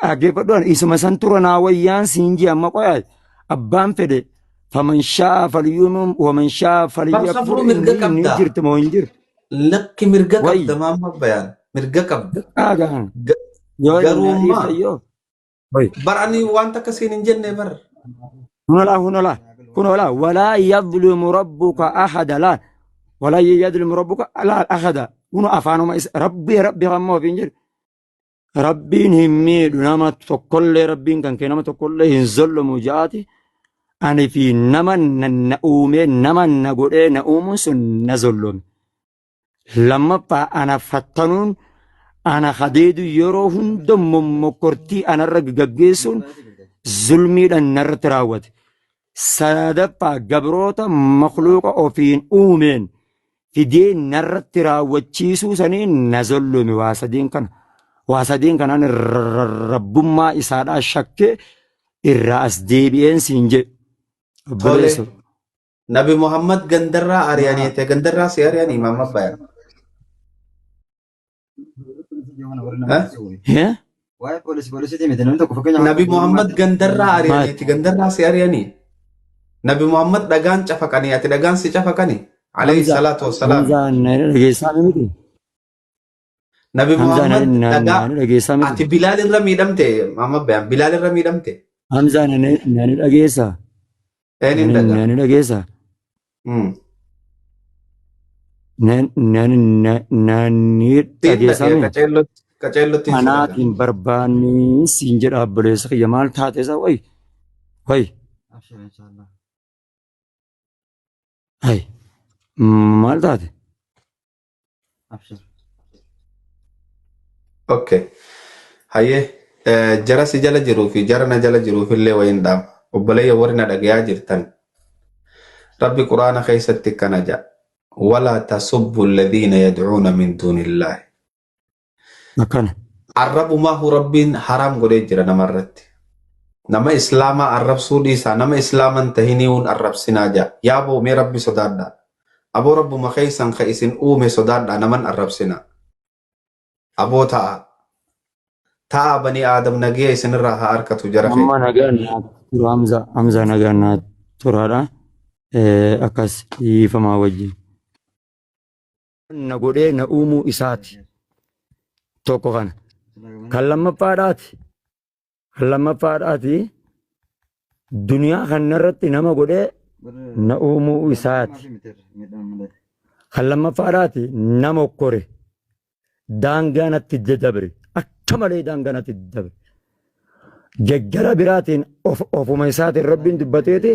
Dhaggeeffadhu ani isuma san tura naa wayyaan siin jee amma qoyaa abbaan fedhe faman shaa'a falyuumin waman shaa'a Bar falyakfur kafruu mirga inni qabda. jirti moo hin jirtu Lakki mirga Wayyi. qabda maamma bayaan. Mirga qabda. Dhaagaan Ga- yoo Garuu na ammaa dhiifta yoo. Wayyi. bar ani waan takka siin hin jenne bar. Kunolaa kunolaa kunolaa walaa yadlimu rabbuka ahada laa walaa yadlimu rabbuka laa ahada kuno afaanuma isa rabbi rabbi kammoo ofiin jedhu Rabbiin hin miidhu nama tokkollee rabbiin kan kee nama tokkollee hin zollomu ja'aati ani fi nama na uumee nama na godhee na uumuun sun na zollome. Lammaffaa ana fattanuun ana kadeedu yeroo hunda mommokkortii anarra gaggeessuun zulmiidhaan narratti raawwate. Sadaffaa gabroota makluuqa ofiin uumeen fidee narratti raawwachiisuu saniin na zollome waa sadeen kana. Waa sadeen kanaan rabbummaa isaadhaa shakkee irraa as deebi'een siin jedhe. Tole. Obboleessa. Nabi Muhammad gandarraa ari'anii ta'e gandarraa si ari'anii maamma bayaan. Eh? Waa'ee poolisii poolisiitii miti namni tokko fakkeenyaaf Nabi Muhammad gandarraa Maal? ari'aniiti gandarraa si ari'anii. Nabi Muhammad dhagaan cafaqanii ati dhagaan si cafaqanii. Alayhi Hamza salaatu wassalaam. Hamza na dhageessaa miti. Nabi Hamza na Muhammad na dhagaa na dhageessaa miti. ati Bilaal irra miidhamte maamma bayaan Bilaal irra miidhamte. Hamza na na dhageessaa. Eenyuun Na dhagaa. na dhageessaa. Na na na na ni Siin dhageessaa dhagee mi? qaceellotti qaceellotti si dhagaa. Anaatiin barbaanni siin jedha obboleessa kiyya maal taate isa wayi wayi Abshir inshallah. hay maal taate? Abshir. Okay. Hayyee jara si jala jiruu fi jara na jala jiruuf illee wayiin dhaama. Obboleeyya warri na dhagayaa jirtan. Rabbi Quraana keessatti akkana jedha. Walaa tasubbu alladhiina yad'uuna min duunillaahi. Akkana. Arrabumaahu Rabbiin haraam godhee jira namarratti. Nama Islaamaa arrabsuu dhiisaa nama Islaama hin tahiniiwun arrabsinaa jedha. Yaa boo mee Rabbi sodaadhaa. Aboo Rabbuma keessan ka isin uume sodaadhaa naman arrabsinaa. Aboo ta'a. Ta'a bani Aadam nagaya isinirraa haa arkatu jara Amma keenya. nagaan naa tura Hamza Hamza nagaan naa turaadha. Akkas dhiifamaa wajjin. Na godhee na uumuu isaati. Tokko kana. Kan lammaffaadhaati. Kan lammaffaadhaati duniyaa kanarratti nama godhee na uumuu isaati. Kan lammaffaadhaati nama okkore daangaa natti dabre akka malee daangaa natti dabre. Gara biraatiin ofuma isaatiin rabbiin dubbateeti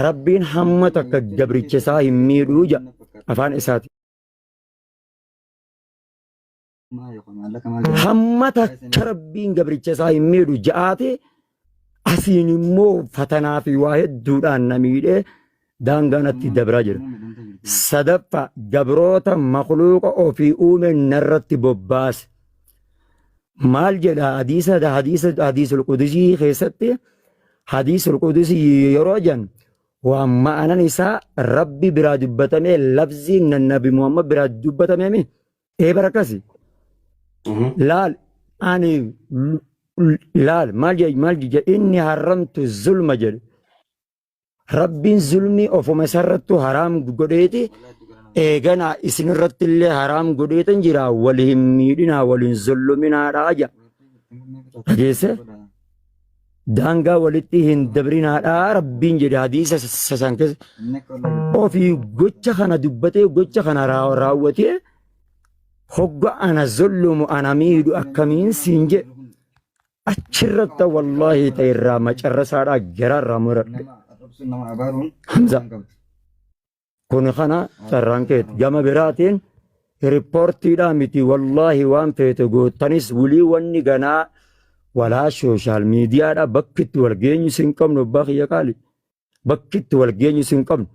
rabbiin hamma takka gabricha isaa hin miidhuu jedha afaan isaati. Hamma takka rabbiin gabricha isaa hin miidhu ja'aati asiin immoo fatanaa fi waa hedduudhaan na miidhee daangaa natti dabraa jira. Sadaffaa gabroota makluuqa ofii uume narratti bobbaase. Maal jedha hadiisa hadiisa hadiisul qudusii keessatti hadiisul qudusii yeroo jedhan waan ma'anan isaa rabbi biraa dubbatamee lafziin nabi Muhammad biraa dubbatamee mi? Ee bara akkasi. Laal ani laal maal jedhe maal jedhe inni haramtu zulma jedhe. Rabbiin zulmii ofuma isarrattu haraam godheeti eeganaa isinirratti illee haraam godheetan jira wal hin miidhinaa wal hin zulluminaadhaa jedha. Dhageesse? Daangaa walitti hin dabrinaadhaa rabbiin jedhe hadiisa san keessa. Ofii gocha kana dubbatee gocha kana raawwatee hogga ana zullumu ana miidhu akkamiin siin jedhe achirratti wallaahi ta'e irraa macarrasaadhaa garaarraa muradhe. Hamza. Kun kana carraan keeti. Gama biraatiin riippoortiidhaa miti wallaahi waan feete gootanis wulii wanni ganaa walaa sooshaal miidiyaadha bakki itti wal geenyu sin qabnu abbaa kiyya qaali. Bakki itti wal geenyu sin qabnu.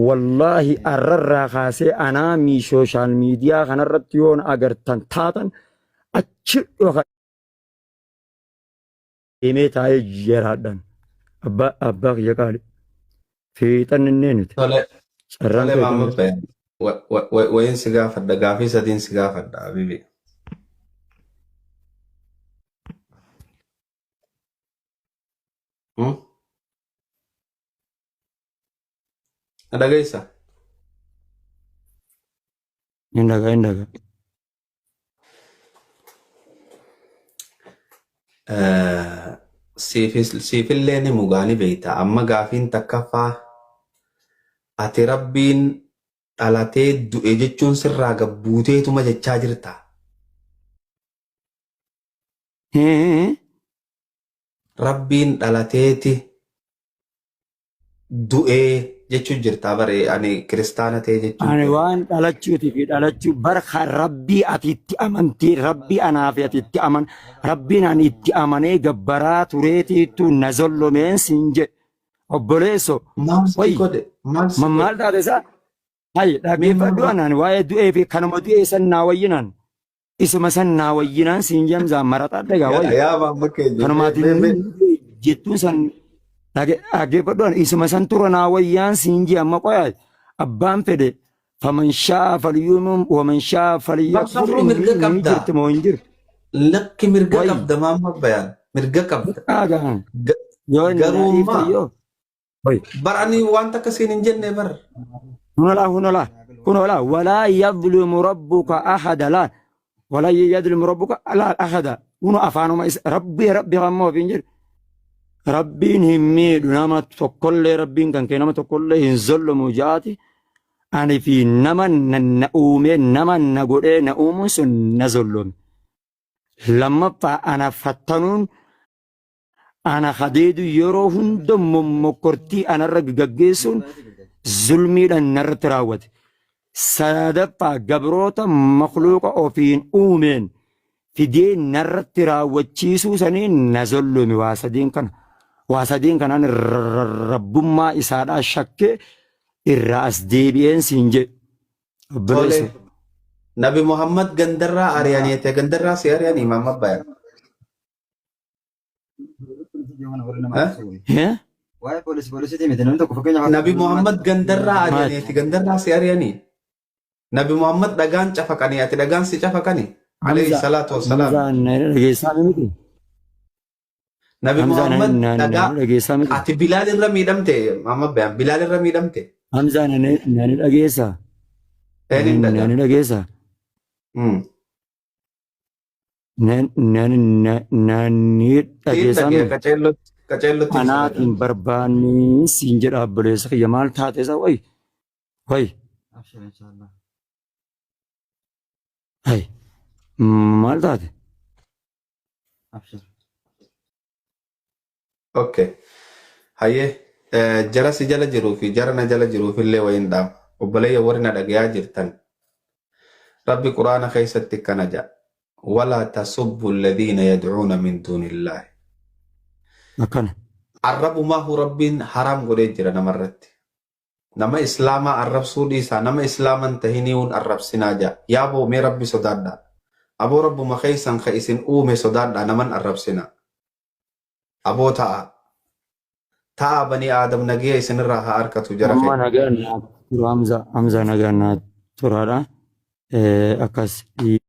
Wallaahi arrarraa kaasee anaa mii sooshaal miidiyaa kanarratti yoon agartan taatan achi dhoka deemee taa'ee jiraadhaan. Abbaa abbaa kiyya qaali. Fiixan innee nuti. Tole, Carraan tole kee maamma kan bayan. Wayin si gaafadha, gaafii sadiin si gaafadha, habibi. Na dhageessa? Hin dhaga hin dhaga. Siifillee ni mugaa ni beekta. Amma gaafiin takkaffaa ati rabbiin dhalatee du'e jechuun sirraa gabbuuteetuma jechaa jirta. Rabbiin dhalateeti du'ee jechuun jirta bare ani kiristaana ta'e jechuun Ani jira. waan dhalachuutii fi dhalachuu bara kan rabbii ati itti amantee rabbii anaa fi ati itti aman rabbiin ani itti amanee gabbaraa tureetiitu na zollomeen siin jedhe obboleesso Maal si wayi godhe? Maal si maal godhe? taate isaa hayi Mee dhaggeeffadhu maal anaan waa'ee du'ee fi kanuma du'ee san naa wayyinaan isuma san naa wayyinaan siin jedhamsaa maraxadha egaa Yaa wayi yaa maamma keenya mee kanumaatiin mee mee jettuun san dhaggeeffadhu isuma san tura naa wayyaan siin jee amma qoyaa abbaan fedhe faman shaa falyuumum waman shaa Bar falyakfur safruu inni mirga ni qabda. jirti moo hin jirtu Lakki mirga wayi qabda maamma bayaan mirga qabda. dhaagaan Ga- yoo inni naa Garuu dhiifte immaa yoo wayi bar ani waan takka siin hin jenne bar. hunola hunola hunola walaa yadlimu rabbuka ahada laa walaa yadlimu rabbuka laa ahada huno afaanuma isa rabbi rabbi hamma ofiin jedhu Rabbiin hin miidhu nama tokkollee rabbiin kan kee nama tokkollee hin zollomu jaati ani fi nama na uumee nama na godhee na uumuun sun na zollome. Lammaffaa ana fattanuun ana kadeedu yeroo hunda mommokkortii anarra gaggeessuun zulmiidhaan narratti raawwate. Sadaffaa gabroota makluuqa ofiin uumeen fidee narratti raawwachiisuu saniin na zollome waa sadeen kana. Waa sadeen kanaan rabbummaa isaadhaa shakkee irraa as deebi'een siin jedhe. Obboleessa. Tole. Nabi Muhammad gandarraa ari'anii ati gandarraa si ari'anii maamma bayaan. Eh? Waa'ee poolisii poolisiitii miti namni tokko fakkeenyaaf Nabi Muhammad gandarraa Maal? ari'anii ati gandarraa si ari'anii. Nabi Muhammad dhagaan cafaqanii ati dhagaan si cafaqanii. Alayhi Hamza salaatu wassalaam. Hamza na dhageessaa miti. Nabi Hamza na Muhammad na na dhagaa dhageessaa miti. ati Bilaal irra miidhamte Muhammad bayaan Bilaal irra miidhamte. Hamza na na dhageessaa. Eenyuun Na dhagaa? na dhageessaa. Na na na na ni Siin dhageessaa dhagee miti. qaceellotti qaceellotti si Anaaf hin dhagaa. barbaanne siin jedha obboleessa kiyya maal taate isa wayi wayi Abshir inshallah. hay maal taate Abshir. Okay. Hayyee jara si jala jiruu fi jara na jala jiruuf illee wayiin dhaama. Obboleeyya warri na dhagayaa jirtan. Rabbi Quraana keessatti akkana jedha. Walaa tasubbu alladhiina yad'uuna min duunillaahi. Akkana. Arrabumaahu Rabbiin haraam godhee jira namarratti. Nama Islaamaa arrabsuu dhiisaa nama Islaama hin tahiniiwun arrabsinaa ja'a. Yaaboo mee Rabbi sodaadhaa. Aboo Rabbuma keessan ka isin uume sodaadhaa naman arrabsinaa. Aboo ta'aa. Ta'aa banii Aadam nagiya isinirraa haa arkatu jara Amma keenya. nagaan naa tura Hamza Hamza nagaan naa turaadha. Akkas Ayii.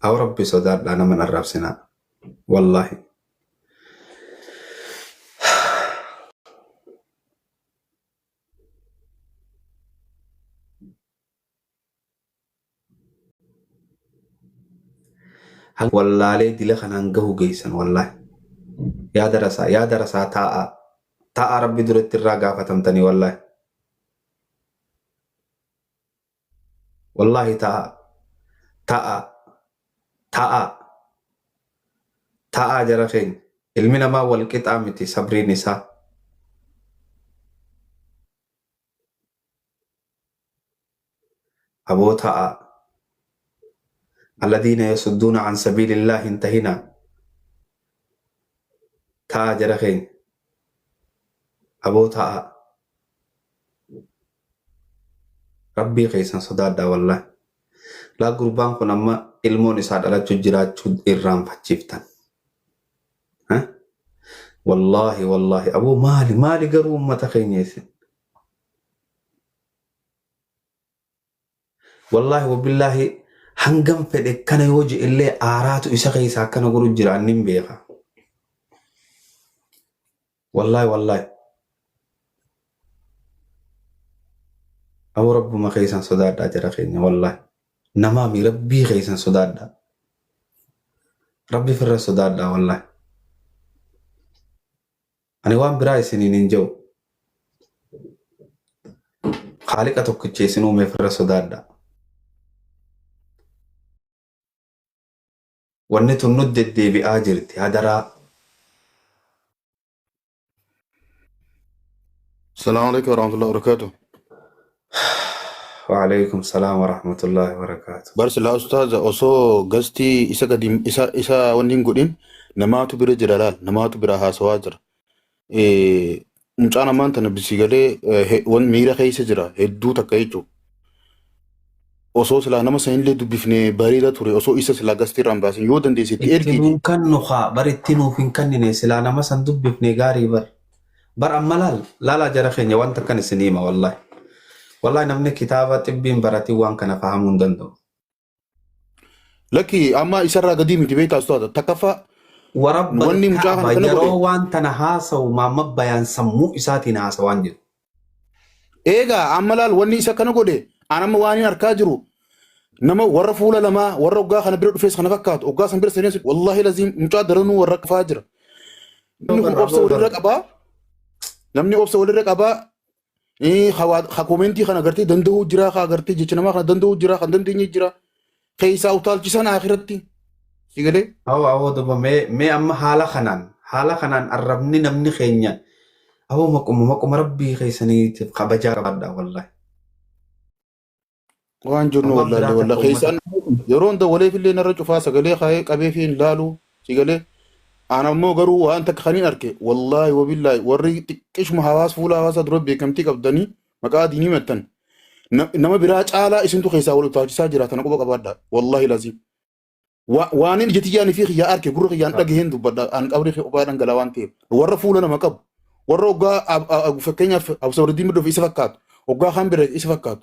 Aboo Rabbi sodaadhaa naman arrabsinaa. Wallaahi. Wallaalee dila kanaan gahu geessan wallaahi. Yaa darasaa yaa darasaa taa'aa. Taa'aa rabbi duratti irraa gaafatamtanii wallaahi. Wallaahi taa'aa. Taa'aa. Taa'aa. Taa'aa jara keenya. Ilmi namaa wal qixaa miti sabriin isaa. Aboo taa'aa. Alladhiina yasudduuna an sabiilillaahi hin tahinaa. Taa'aa jara keenya. Aboo taa'aa. Rabbii keessan sodaadhaa wallaahi. Laa gurbaan kun amma ilmoon isaa dhalachuu jiraachuu irraanfachiiftan. Ha? Wallaahi wallaahi aboo maali maali garuu uummata keenya isin. Wallaahi wabillaahi Hangam fedhe kana yoo je'ellee aaraatu isa keessa akkana godhu jira annin beeka. Wallaahi wallaahi. Aboo rabbuma keessan sodaadhaa jara keenya wallaahi. Namaa mi rabbii keessan sodaadhaa. Rabbi firra sodaadhaa wallaahi. Ani waan biraa isiniin hin jiru. Haaliqa tokkicha isin uume firra sodaadhaa. Wanni tun nu deddeebi'aa jirti hadaraa. Assalamu alaikum warahmatullahi wabarakatuh. Waalaikum salaam wa rahmatullahi wa barakaatuh. Bar silaa ustaaza osoo gastii isa gadi isa wanni hin godhin namaatu bira jira laal namaatu bira haasawaa jira. Mucaan ammaan tana bisii galee miira keessa jira hedduu takka jechuudha. Osoo silaa nama sanillee dubbifne bareeda ture osoo isa silaa gastii irraan baasin yoo dandeesse itti Itti ergiiti. nuun kannu haa bar itti nuuf hin kannine silaa nama san dubbifne gaarii bar. Bar amma laal laalaa jara keenya wanta akkan isin hima wallaahi. Wallaahi namni kitaaba xibbiin baratiin waan kana fahamuu hin danda'u. Lakki amma isarraa gadii miti beektaa ustaaza takkaffaa Warabbal wanni mucaa kana Kaaba kana godhe yeroo waan tana haasa'u maamma bayaan sammuu isaatiin haasawaan jiru. Eegaa amma laal wanni isa kana godhe an amma waan hin arkaa jiru nama warra fuula lamaa warra oggaa kana bira dhufees kana fakkaatu oggaa san bira seenes wallaahi laziim mucaa daranuu warra kafaa jira. Namni kun obsa walirra qabaa namni obsa walirra qabaa ha komentii kana gartee danda'uu jira ha gartee jecha namaa kana danda'uu jira kan dandeenye jira keessaa utaalchisan akhiratti si galee. Awwa awwa duba mee mee amma haala kanaan arrabni namni keenya awwa maquma rabbii keessaniitiif kabajaa qabaadha wallahi. Waan jennu Waan wallaalle biraa walla takka uummata keessaan yeroo hunda waleef illee narra cufaa sagalee kaayee qabee fi hin laalu si galee ana ammoo garuu waan takka kan hin arke wallaahi wabillaahi warri xiqqishuma hawaasa fuula hawaasaa dura beekamtii qabdanii maqaa diinii maxxan nama biraa caalaa isintu keessaa wal utaalchisaa jira tana quba qabaadha wallaahi laziim Waan inni ija tiyyaan fi kiyyaa arke gurra kiyyaan dhagaheen dubbadha. An qabrii kee qophaa dhangalaa waan ta'eef. Warra fuula nama qabu. Warra hoggaa fakkeenyaaf Absawardii Middoof isa fakkaatu. Hoggaa kaan bira isa fakkaatu.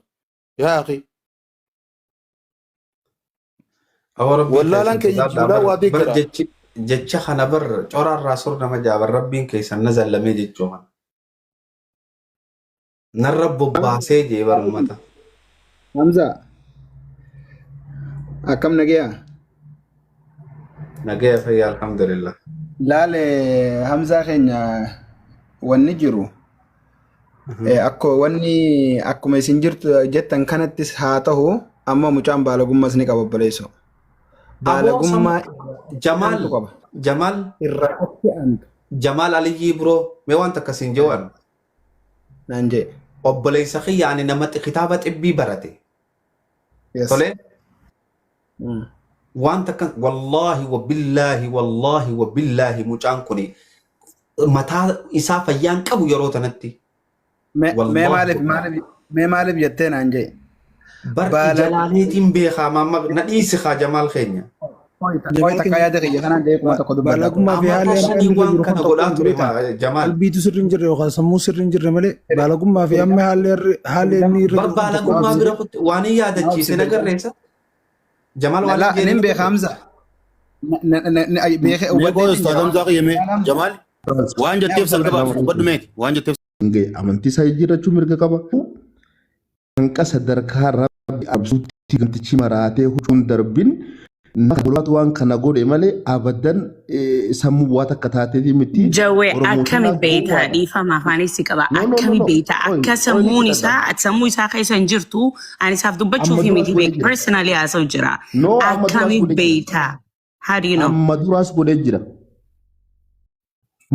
Yaa akhi. Awwa rabbii Wallaalaan keessan keenya sodaadhaa jimlaa bar waa bar deeggara. jechi jecha kana bar coraarraa sur nama jaa bar rabbiin keessan na zallamee jechuu kana. Narra bobbaasee jee bar ummata. Hamza, akkam nagayaa? Nagaya fayyaa alhamdulillah. Laale Hamzaa keenya wanni jiru akko wanni akkuma isin jirtu jettan kanattis haa ta'u amma mucaan baalagummaas ni qaba obboleessoo. Aboo sam Baalagummaa irraa Jamaal aantu qaba. Jamaal Irraa achi aantu Jamaal Aliyyii biroo mee waan takka siin jawaan naan jee. Obboleessa kiyya ani nama kitaaba xibbii barate. Yes. Tolee waan takka wallaahi wabillaahi wallaahi wabillaahi mucaan kuni mataa isaa fayyaan qabu yeroo tanatti. Mee mee Wallaahi maaliif wabillaahi. maaliif mee maaliif jettee naan jee. Bar Baala ija laaleetiin beekaa maamma na dhiisi kaa Jamaal keenya. Hoy Jamaal takka keenya yaada kiyya kanaan deequma tokko dubbadha. baalagummaa fi Amata haalli amma shanii inni irra waan jiru kun kana tokko godhaa miti ture beektaa. Jamaal. Qalbiitu sirri hin jirre yookaan sammuu sirri hin jirre malee baalagummaa fi amma haalli inni irra Bar jiru kun tokko baalagummaa miti. bira kutte waan hin yaadachiise na garreessa. Jamaal waan La hin nin jeen beeka Hamza. Beeke Mee koo hubadhee Ustaaz jira. Hamzaa Qiyyamee Jamaal waan jetteef san gabaabsi dubbadhu meeti waan jetteef Amantii isaa jijjiirrachuu mirga qaba. Hanqa sadarkaa rabbi absuutti gamtichi maraatee huccuun darbin nama bulaatu waan kana godhe malee abadan sammuu waa takka taateetii miti. Jawwee Oromoo akkami tanaa beeyta gowwaadha. dhiifama afaanis si qaba No, no, no, akkami no. beeyta Oy, akka oy ni sammuun fudhadha. isaa sammuu isaa keessa hin jirtu ani isaaf Amma dubbachuufi duraas miti godhee beek jira. personally haasa'u jira No, amma duraas akkami godhee jira. beeyta how do you know? Amma duraas godhee jira.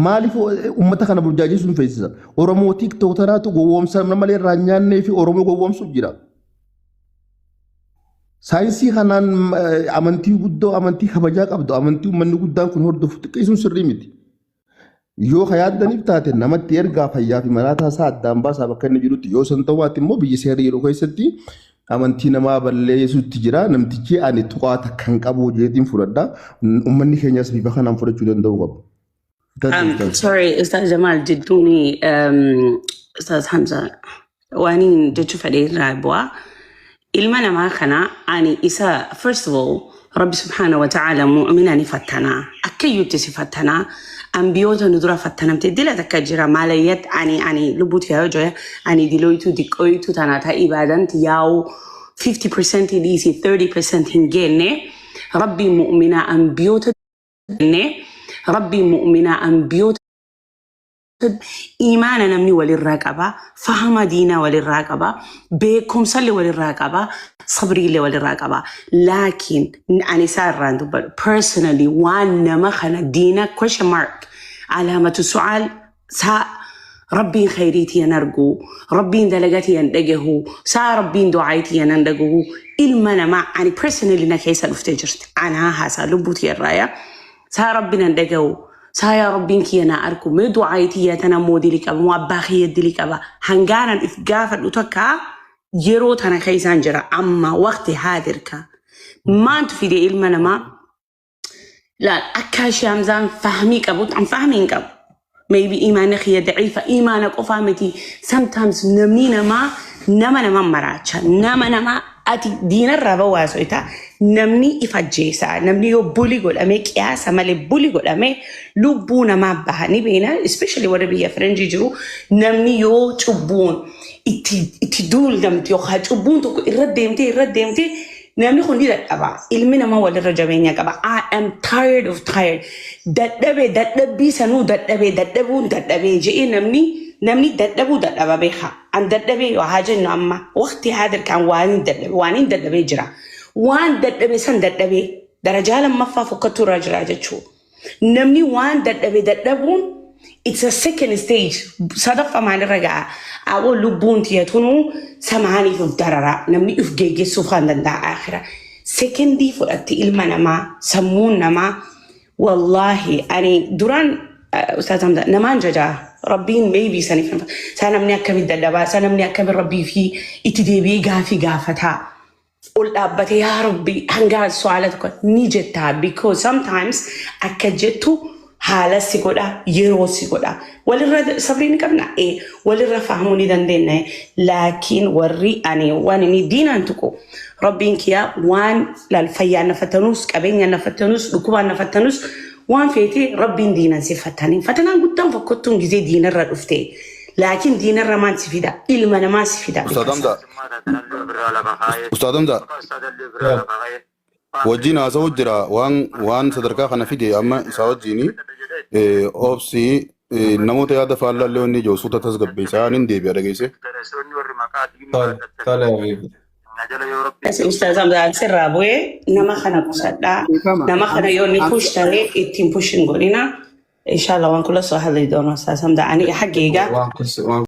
Maaliif uummata kana burjaajessuun feesisa? Oromoo tiktooktaraatu gowwoomsa malee irraa hin nyaannee fi Oromoo gowwoomsuuf jira. Saayinsii kanaan amantii guddoo amantii kabajaa qabdu amantii uummanni guddaan kun hordofu xiqqeessuun sirrii miti. Yoo ka yaaddaniif taate namatti ergaa fayyaa fi maraataa isaa addaan baasaa bakka inni jirutti yoo san ta'uu baate immoo biyya seerri jiru keessatti amantii namaa balleessutti jira namtichi ani tuqaa takka hin qabu jeetiin fudhadha. Uummanni keenyas bifa kanaan fudhachuu danda'uu qaba. Sorry, Ustaz Jamal, jidduuni Ustaz Hamza waan jechuu fedhe irraa bu'aa. Ilma namaa kana ani isa, first of all, Rabbi subhaanahu wa ta'ala mu'mina ni fattanaa, akkayyuutti si fattanaa. Ambiyoota nu dura fattanamte dila takka jira maalayyat. Ani lubbuuti yaa'u jira, ani dilooytuu diqqooytuu tanaa ta ibaadanti yaa'u 50% dhiisi, 30% hin geenne. Rabbi mu'mina ambiyoota jenne, Rabbi mu'mina ambiyoota. Imaana namni walirraa qaba, fahama diinaa walirraa qaba, beekumsallee walirraa qaba, sabriillee walirraa qaba. Laakiin ani isaa irraan dubbadhu, personally waan nama kana diina question mark, alaamatu su'aal. Saa Rabbiin khayriitii yan argu, Rabbiin dalagatii yan dhagahu, saa Rabbiin du'aayitii yan dhagahu. Ilma namaa ani personally na keessa dhuftee jirti. Anaa haasaa lubbuutii irraa saa Rabbi nan dhagahu, saa yaa Rabbiin kiyya naa argu, mee du'aayi tiyya tana immoo dili qaba moo abbaa kiyya dili qaba, hangaanan if gaafadhu takka yeroo tana keessaan jira. Amma waqti haadirka maantu fide ilma namaa laal akka ishee Hamzaan fahmii qabutti an fahmii hin qabu. Maybe imaana kiyya daciifa, imaana qofaa miti. Sometimes namni namaa nama nama maraacha, nama nama ati diinarraa bawaasoita, namni if ajjeesa. Namni yoo bully godhame, qiyaasa malee bully godhame, lubbuu namaa baha ni beena. Especially warra biyya faranjii jiru, namni yoo cubbuun itti duulamte yookaan cubbuun tokko irra deemtee irra deemtee, namni kun ni dadhaba. Ilmi namaa walirra jabeenya qaba. I am tired of tired. Dadhabee, dadhabbii sanuu dadhabee, dadhabuun dadhabee je'ee, namni dadhabuu dadhaba beeka. An dadhabee yoo haa jennu, amma waqtii haadirkaan waan hin dadhabe, waan hin dadhabee jira. Waan dadhabe san dadhabee darajaa lammaffaa fokkattuu irra jira jechuudha. Namni waan dadhabe dadhabuun it's a second stage. Sadaffaa maalirra ga'a? Aboo, lubbuun tiyyatunuu samaaniif of dararaa, namni of geggeessuuf kan danda'a akhira. Sekendii fudhatti ilma namaa, sammuun namaa. Wallaahi ani duraan, Ustaaz Hamza, namaan jajaa Rabbiin maybe saniif saa namni akkamitti dadhabaa, saa namni akkamitti Rabbii fi itti deebi'ee gaafii gaafataa, ol dhaabbatee yaa Rabbi hanga su'aala tokko ni jettaa, because sometimes akka jettu haala si godha, yeroo si godha. Walirra sabrii ni qabna, walirra fahamuu ni dandeenya. Laakiin warri ani waan inni diinaan tuqu, Rabbiin kiyya waan laal fayyaan na fattanus, qabeenyaan na fattanus, dhukkubaan na fattanus, waan feete Rabbiin diinan si fattaniin. Fattanaan guddaan fokkottuun gizee diinarra dhufte. Laakiin diinarra maal si fida? Ilma namaa si fida. Ustaad Hamza. Ustaad Hamza. Wajjin haasa'u jira, waan sadarkaa kana fide amma isaa wajjini obsi. Namoota yaada faallaa inni ijoo suuta tasgabbeessaa nin deebi'a, dhageesse. Tole, tole habiibi. Ustaaz Hamzaan sirraa bu'ee nama kana qusadhaa. Dhiifama. Nama kana yoo inni push ta'ee ittiin push hin godhina. Inshallah waan kula soo hadli doono, Ustaaz Hamza. Aniga xaggayga Waan kun waan